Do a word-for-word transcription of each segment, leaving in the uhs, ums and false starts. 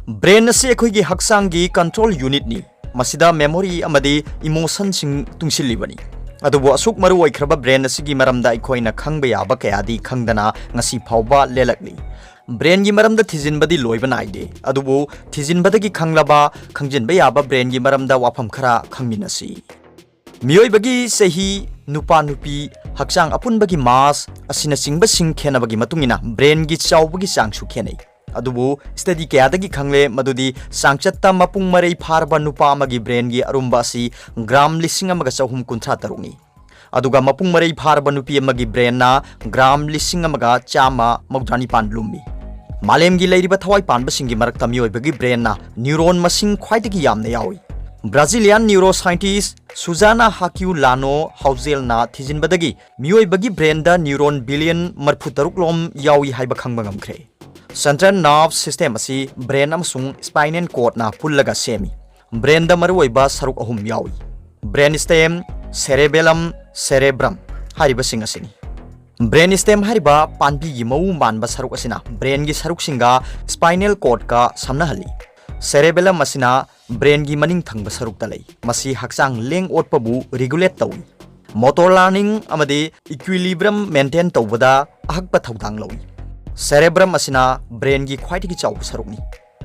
Brain ꯑꯁꯤ ꯑꯩꯈꯣꯏꯒꯤ ꯍꯛꯆꯥꯡꯒꯤ control unitꯅꯤ꯫ ꯃꯁꯤꯗ memory ꯑꯃꯗꯤ emotionꯁꯤꯡ ꯇꯨꯡꯁꯤꯜꯂꯤꯕꯅꯤ꯫ ꯑꯗꯨꯕꯨ ꯑꯁꯨꯛ ꯃꯔꯨ ꯑꯣꯏꯈ꯭ꯔꯕ brain ꯑꯁꯤꯒꯤ ꯃꯔꯝꯗ ꯑꯩꯈꯣꯏꯅ ꯈꯪꯕ ꯌꯥꯕ ꯀꯌꯥꯗꯤ ꯈꯪꯗꯅ ꯉꯁꯤ ꯐꯥꯎꯕ ꯂꯦꯜꯂꯛꯂꯤ꯫ Brainꯒꯤ ꯃꯔꯝꯗ ꯊꯤꯖꯤꯟꯕꯗꯤ ꯂꯣꯏꯕ ꯅꯥꯏꯗꯦ, ꯑꯗꯨꯕꯨ ꯊꯤꯖꯤꯟꯕꯗꯒꯤ ꯈꯪꯂꯕ, ꯈꯪꯖꯤꯟꯕ ꯌꯥꯕ brainꯒꯤ ꯃꯔꯝꯗ ꯋꯥꯐꯝ ꯈꯔ ꯈꯪꯃꯤꯟꯅꯁꯤ꯫ ꯃꯤꯑꯣꯏꯕꯒꯤ ꯆꯍꯤ, ꯅꯨꯄꯥ ꯅꯨꯄꯤ, ꯍꯛꯆꯥꯡ ꯑꯄꯨꯟꯕꯒꯤ mass ꯑꯁꯤꯅꯆꯤꯡꯕꯁꯤꯡ ꯈꯦꯠꯅꯕꯒꯤ ꯃꯇꯨꯡ ꯏꯟꯅ brainꯒꯤ ꯆꯥꯎꯕꯒꯤ ꯆꯥꯡꯁꯨ ꯈꯦꯠꯅꯩ꯫ ꯑꯗꯨꯕꯨ study ꯀꯌꯥꯗꯒꯤ ꯈꯪꯂꯦ ꯃꯗꯨꯗꯤ ꯆꯥꯡꯆꯠꯇ ꯃꯄꯨꯡ ꯃꯔꯩ ꯐꯥꯔꯕ ꯅꯨꯄꯥ ꯑꯃꯒꯤ brainꯒꯤ ꯑꯔꯨꯝꯕ ꯑꯁꯤ gram ꯂꯤꯁꯤꯡ ꯑꯃꯒ ꯆꯍꯨꯝ ꯀꯨꯟꯊ꯭ꯔꯥ ꯇꯔꯨꯛꯅꯤ꯫ ꯑꯗꯨꯒ ꯃꯄꯨꯡ ꯃꯔꯩ ꯐꯥꯔꯕ ꯅꯨꯄꯤ ꯑꯃꯒꯤ brainꯅ gram ꯂꯤꯁꯤꯡ ꯑꯃꯒ ꯆꯥꯝꯃ ꯃꯧꯗ꯭ꯔꯥ ꯅꯤꯄꯥꯟ ꯂꯨꯝꯃꯤ꯫ ꯃꯥꯂꯦꯝꯒꯤ ꯂꯩꯔꯤꯕ ꯊꯋꯥꯏ ꯄꯥꯟꯕꯁꯤꯡꯒꯤ ꯃꯔꯛꯇ ꯃꯤꯑꯣꯏꯕꯒꯤ brainꯅ neuron ꯃꯁꯤꯡ ꯈ꯭ꯋꯥꯏꯗꯒꯤ ꯌꯥꯝꯅ ꯌꯥꯎꯏ꯫ Brazilian neuroscientist Suzana Hakiu Lano Hauzelꯅ ꯊꯤꯖꯤꯟꯕꯗꯒꯤ ꯃꯤꯑꯣꯏꯕꯒꯤ brainꯗ neuron billion ꯃꯔꯤꯐꯨ ꯇꯔꯨꯛ ꯂꯣꯝ ꯌꯥꯎꯏ ꯍꯥꯏꯕ ꯈꯪꯕ ꯉꯝꯈ꯭ꯔꯦ꯫ Central nerve system ꯑꯁꯤ brain ꯑꯃꯁꯨꯡ spinal cordꯅ ꯄꯨꯜꯂꯒ ꯁꯦꯝꯃꯤ꯫ Brainꯗ ꯃꯔꯨꯑꯣꯏꯕ ꯁꯔꯨꯛ ꯑꯍꯨꯝ ꯌꯥꯎꯏ: brain stem, cerebellum, cerebrum ꯍꯥꯏꯔꯤꯕꯁꯤꯡ ꯑꯁꯤꯅꯤ꯫ Brain stem ꯍꯥꯏꯔꯤꯕ ꯄꯥꯟꯕꯤꯒꯤ ꯃꯎ ꯃꯥꯟꯕ ꯁꯔꯨꯛ ꯑꯁꯤꯅ brainꯒꯤ ꯁꯔꯨꯛꯁꯤꯡꯒ spinal cordꯀ ꯁꯝꯅꯍꯜꯂꯤ꯫ Cerebellum ꯑꯁꯤꯅ brainꯒꯤ ꯃꯅꯤꯡ ꯊꯪꯕ ꯁꯔꯨꯛꯇ ꯂꯩ꯫ ꯃꯁꯤ ꯍꯛꯆꯥꯡ ꯂꯦꯡ ꯑꯣꯠꯄꯕꯨ regulate ꯇꯧꯏ꯫ Motor learning ꯑꯃꯗꯤ equilibrium maintain ꯇꯧꯕꯗ ꯑꯍꯛꯄ ꯊꯧꯗꯥꯡ ꯂꯧꯏ꯫ Cerebrum ꯑꯁꯤꯅ brainꯒꯤ ꯈ꯭ꯋꯥꯏꯗꯒꯤ ꯆꯥꯎꯕ ꯁꯔꯨꯛꯅꯤ꯫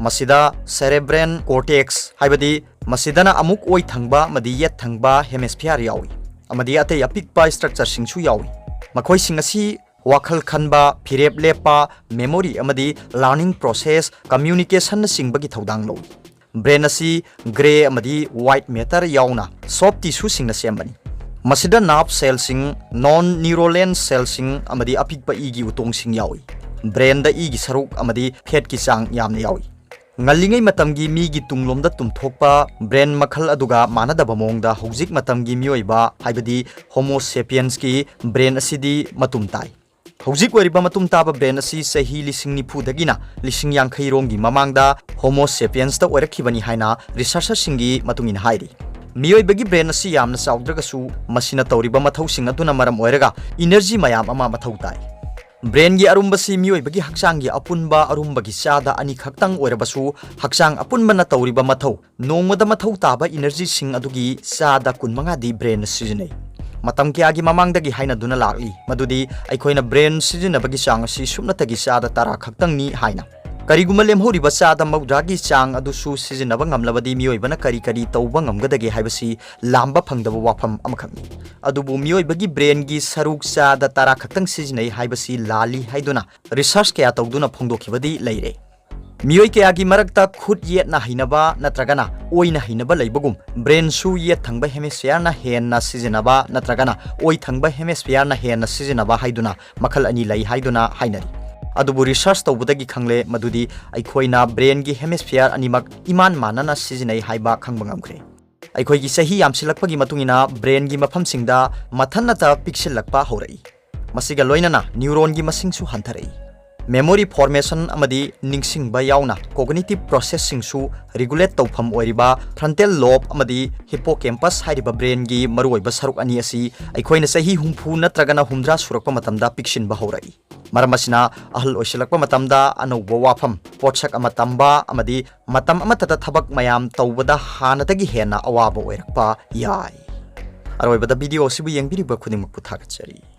ꯃꯁꯤꯗ cerebral cortex, ꯍꯥꯏꯕꯗꯤ ꯃꯁꯤꯗꯅ ꯑꯃꯨꯛ ꯑꯣꯏ ꯊꯪꯕ ꯑꯃꯗꯤ ꯌꯦꯠ ꯊꯪꯕ hemisphere ꯌꯥꯎꯏ, ꯑꯃꯗꯤ ꯑꯇꯩ ꯑꯄꯤꯛꯄ structureꯁꯤꯡꯁꯨ ꯌꯥꯎꯏ꯫ ꯃꯈꯣꯏꯁꯤꯡ ꯑꯁꯤ ꯋꯥꯈꯜ ꯈꯟꯕ, ꯐꯤꯔꯦꯞ ꯂꯦꯞꯄ, memory ꯑꯃꯗꯤ learning process, communicationꯅꯆꯤꯡꯕꯒꯤ ꯊꯧꯗꯥꯡ ꯂꯧꯏ꯫ Brain ꯑꯁꯤ grey ꯑꯃꯗꯤ white matter ꯌꯥꯎꯅ soft tissueꯁꯤꯡꯅ ꯁꯦꯝꯕꯅꯤ꯫ ꯃꯁꯤꯗ nerve cellꯁꯤꯡ, non-neuroland cellꯁꯤꯡ ꯑꯃꯗꯤ ꯑꯄꯤꯛꯄ ꯏꯒꯤ ꯎꯇꯣꯡꯁꯤꯡ ꯌꯥꯎꯏ꯫ Brainꯗ ꯏꯒꯤ ꯁꯔꯨꯛ ꯑꯃꯗꯤ fatꯀꯤ ꯆꯥꯡ ꯌꯥꯝꯅ ꯌꯥꯎꯏ꯫ ꯉꯜꯂꯤꯉꯩ ꯃꯇꯝꯒꯤ ꯃꯤꯒꯤ ꯇꯨꯡꯂꯣꯝꯗ ꯇꯨꯝꯊꯣꯛꯄ brain ꯃꯈꯜ ꯑꯗꯨꯒ ꯃꯥꯟꯅꯗꯕ ꯃꯑꯣꯡꯗ ꯍꯧꯖꯤꯛ ꯃꯇꯝꯒꯤ ꯃꯤꯑꯣꯏꯕ, ꯍꯥꯏꯕꯗꯤ Homo sapiensꯀꯤ brain ꯑꯁꯤꯗꯤ ꯃꯇꯨꯝ ꯇꯥꯏ꯫ ꯍꯧꯖꯤꯛ ꯑꯣꯏꯔꯤꯕ ꯃꯇꯨꯝ ꯇꯥꯕ brain ꯑꯁꯤ ꯆꯍꯤ ꯂꯤꯁꯤꯡ ꯅꯤꯐꯨꯗꯒꯤꯅ ꯂꯤꯁꯤꯡ ꯌꯥꯡꯈꯩ ꯔꯣꯝꯒꯤ ꯃꯃꯥꯡꯗ Homo sapiensꯇ ꯑꯣꯏꯔꯛꯈꯤꯕꯅꯤ ꯍꯥꯏꯅ researcherꯁꯤꯡꯒꯤ ꯃꯇꯨꯡ ꯏꯟꯅ ꯍꯥꯏꯔꯤ꯫ ꯃꯤꯑꯣꯏꯕꯒꯤ brain ꯑꯁꯤ ꯌꯥꯝꯅ ꯆꯥꯎꯗ꯭ꯔꯒꯁꯨ, ꯃꯁꯤꯅ ꯇꯧꯔꯤꯕ ꯃꯊꯧꯁꯤꯡ ꯑꯗꯨꯅ ꯃꯔꯝ ꯑꯣꯏꯔꯒ energy ꯃꯌꯥꯝ ꯑꯃ ꯃꯊꯧ ꯇꯥꯏ꯫ ꯕ꯭ꯔꯦꯟꯒꯤ ꯑꯔꯨꯝꯕꯁꯤ ꯃꯤꯑꯣꯏꯕꯒꯤ ꯍꯛꯆꯥꯡꯒꯤ ꯑꯄꯨꯟꯕ ꯑꯔꯨꯝꯕꯒꯤ ꯆꯥꯗ ꯑꯅꯤ ꯈꯛꯇꯪ ꯑꯣꯏꯔꯕꯁꯨ, ꯍꯛꯆꯥꯡ ꯑꯄꯨꯟꯕꯅ ꯇꯧꯔꯤꯕ ꯃꯊꯧ, ꯅꯣꯡꯃꯗ ꯃꯊꯧ ꯇꯥꯕ ꯏꯅꯔꯖꯤꯁꯤꯡ ꯑꯗꯨꯒꯤ ꯆꯥꯗ ꯀꯨꯟꯃꯉꯥꯗꯤ ꯕ꯭ꯔꯦꯟꯅ ꯁꯤꯖꯤꯟꯅꯩ꯫ ꯃꯇꯝ ꯀꯌꯥꯒꯤ ꯃꯃꯥꯡꯗꯒꯤ ꯍꯥꯏꯅꯗꯨꯅ ꯂꯥꯛꯂꯤ ꯃꯗꯨꯗꯤ ꯑꯩꯈꯣꯏꯅ ꯕ꯭ꯔꯦꯟ ꯁꯤꯖꯤꯟꯅꯕꯒꯤ ꯆꯥꯡ ꯑꯁꯤ ꯁꯨꯞꯅꯇꯒꯤ ꯆꯥꯗ ꯇꯔꯥ ꯈꯛꯇꯪꯅꯤ ꯍꯥꯏꯅ꯫ ꯀꯔꯤꯒꯨꯝꯕ ꯂꯦꯝꯍꯧꯔꯤꯕ ꯆꯥꯗ ꯃꯧꯗ꯭ꯔꯥꯒꯤ ꯆꯥꯡ ꯑꯗꯨꯁꯨ ꯁꯤꯖꯤꯟꯅꯕ ꯉꯝꯂꯕꯗꯤ ꯃꯤꯑꯣꯏꯕꯅ ꯀꯔꯤ ꯀꯔꯤ ꯇꯧꯕ ꯉꯝꯒꯗꯒꯦ ꯍꯥꯏꯕꯁꯤ ꯂꯥꯝꯕ ꯐꯪꯗꯕ ꯋꯥꯐꯝ ꯑꯃꯈꯛꯅꯤ꯫ ꯑꯗꯨꯕꯨ ꯃꯤꯑꯣꯏꯕꯒꯤ ꯕ꯭ꯔꯦꯟꯒꯤ ꯁꯔꯨꯛ ꯆꯥꯗ ꯇꯔꯥ ꯈꯛꯇꯪ ꯁꯤꯖꯤꯟꯅꯩ ꯍꯥꯏꯕꯁꯤ ꯂꯥꯜꯂꯤ ꯍꯥꯏꯗꯨꯅ ꯔꯤꯁꯔꯆ ꯀꯌꯥ ꯇꯧꯗꯨꯅ ꯐꯣꯡꯗꯣꯛꯈꯤꯕꯗꯤ ꯂꯩꯔꯦ꯫ ꯃꯤꯑꯣꯏ ꯀꯌꯥꯒꯤ ꯃꯔꯛꯇ ꯈꯨꯠ ꯌꯦꯠꯅ ꯍꯩꯅꯕ ꯅꯠꯇ꯭ꯔꯒꯅ ꯑꯣꯏꯅ ꯍꯩꯅꯕ ꯂꯩꯕꯒꯨꯝ, ꯕ꯭ꯔꯦꯟꯁꯨ ꯌꯦꯠ ꯊꯪꯕ ꯍꯦꯃꯤꯁꯐꯤꯌꯔꯅ ꯍꯦꯟꯅ ꯁꯤꯖꯤꯟꯅꯕ ꯅꯠꯇ꯭ꯔꯒꯅ ꯑꯣꯏ ꯊꯪꯕ ꯍꯦꯃꯤꯁꯐꯤꯌꯔꯅ ꯍꯦꯟꯅ ꯁꯤꯖꯤꯟꯅꯕ ꯍꯥꯏꯗꯨꯅ ꯃꯈꯜ ꯑꯅꯤ ꯂꯩ ꯍꯥꯏꯗꯨꯅ ꯍꯥꯏꯅꯔꯤ꯫ ꯑꯗꯨꯕꯨ ꯔꯤꯁꯔꯆ ꯇꯧꯕꯗꯒꯤ ꯈꯪꯂꯦ ꯃꯗꯨꯗꯤ ꯑꯩꯈꯣꯏꯅ ꯕ꯭ꯔꯦꯟꯒꯤ ꯍꯦꯃꯤꯁꯐꯤꯌꯔ ꯑꯅꯤꯃꯛ ꯏꯃꯥꯟ ꯃꯥꯟꯅꯅ ꯁꯤꯖꯤꯟꯅꯩ ꯍꯥꯏꯕ ꯈꯪꯕ ꯉꯝꯈ꯭ꯔꯦ꯫ ꯑꯩꯈꯣꯏꯒꯤ ꯆꯍꯤ ꯌꯥꯝꯁꯤꯜꯂꯛꯄꯒꯤ ꯃꯇꯨꯡ ꯏꯟꯅ ꯕ꯭ꯔꯦꯟꯒꯤ ꯃꯐꯝꯁꯤꯡꯗ ꯃꯊꯟꯅꯇ ꯄꯤꯛꯁꯤꯜꯂꯛꯄ ꯍꯧꯔꯛꯏ꯫ ꯃꯁꯤꯒ ꯂꯣꯏꯅꯅ ꯅ꯭ꯌꯨꯔꯣꯟꯒꯤ ꯃꯁꯤꯡꯁꯨ ꯍꯟꯊꯔꯛꯏ꯫ ꯃꯦꯃꯣꯔꯤ ꯐꯣꯔꯃꯦꯁꯟ ꯑꯃꯗꯤ ꯅꯤꯡꯁꯤꯡꯕ ꯌꯥꯎꯅ ꯀꯣꯒꯅꯤꯇꯤꯚ ꯄ꯭ꯔꯣꯁꯦꯁꯁꯤꯡꯁꯨ ꯔꯤꯒꯨꯂꯦꯠ ꯇꯧꯐꯝ ꯑꯣꯏꯔꯤꯕ ꯐ꯭ꯔꯟꯇꯦꯜ ꯂꯣꯕ ꯑꯃꯗꯤ ꯍꯤꯄꯣꯀꯦꯝꯄꯁ ꯍꯥꯏꯔꯤꯕ ꯕ꯭ꯔꯦꯟꯒꯤ ꯃꯔꯨꯑꯣꯏꯕ ꯁꯔꯨꯛ ꯑꯅꯤ ꯑꯁꯤ ꯑꯩꯈꯣꯏꯅ ꯆꯍꯤ ꯍꯨꯝꯐꯨ ꯅꯠꯇ꯭ꯔꯒꯅ ꯍꯨꯝꯗ꯭ꯔꯥ ꯁꯨꯔꯛꯄ ꯃꯇꯝꯗ ꯄꯤꯛꯁꯤꯟꯕ ꯍꯧꯔꯛꯏ꯫ ꯃꯔꯝ ꯑꯁꯤꯅ ꯑꯍꯜ ꯑꯣꯏꯁꯤꯜꯂꯛꯄ ꯃꯇꯝꯗ ꯑꯅꯧꯕ ꯋꯥꯐꯝ, ꯄꯣꯠꯁꯛ ꯑꯃ ꯇꯝꯕ ꯑꯃꯗꯤ ꯃꯇꯝ ꯑꯃꯠꯇꯗ ꯊꯕꯛ ꯃꯌꯥꯝ ꯇꯧꯕꯗ ꯍꯥꯟꯅꯗꯒꯤ ꯍꯦꯟꯅ ꯑꯋꯥꯕ ꯑꯣꯏꯔꯛꯄ ꯌꯥꯏ꯫ ꯑꯔꯣꯏꯕꯗ ꯚꯤꯗꯤꯑꯣ ꯑꯁꯤꯕꯨ ꯌꯦꯡꯕꯤꯔꯤꯕ ꯈꯨꯗꯤꯡꯃꯛꯄꯨ ꯊꯥꯒꯠꯆꯔꯤ꯫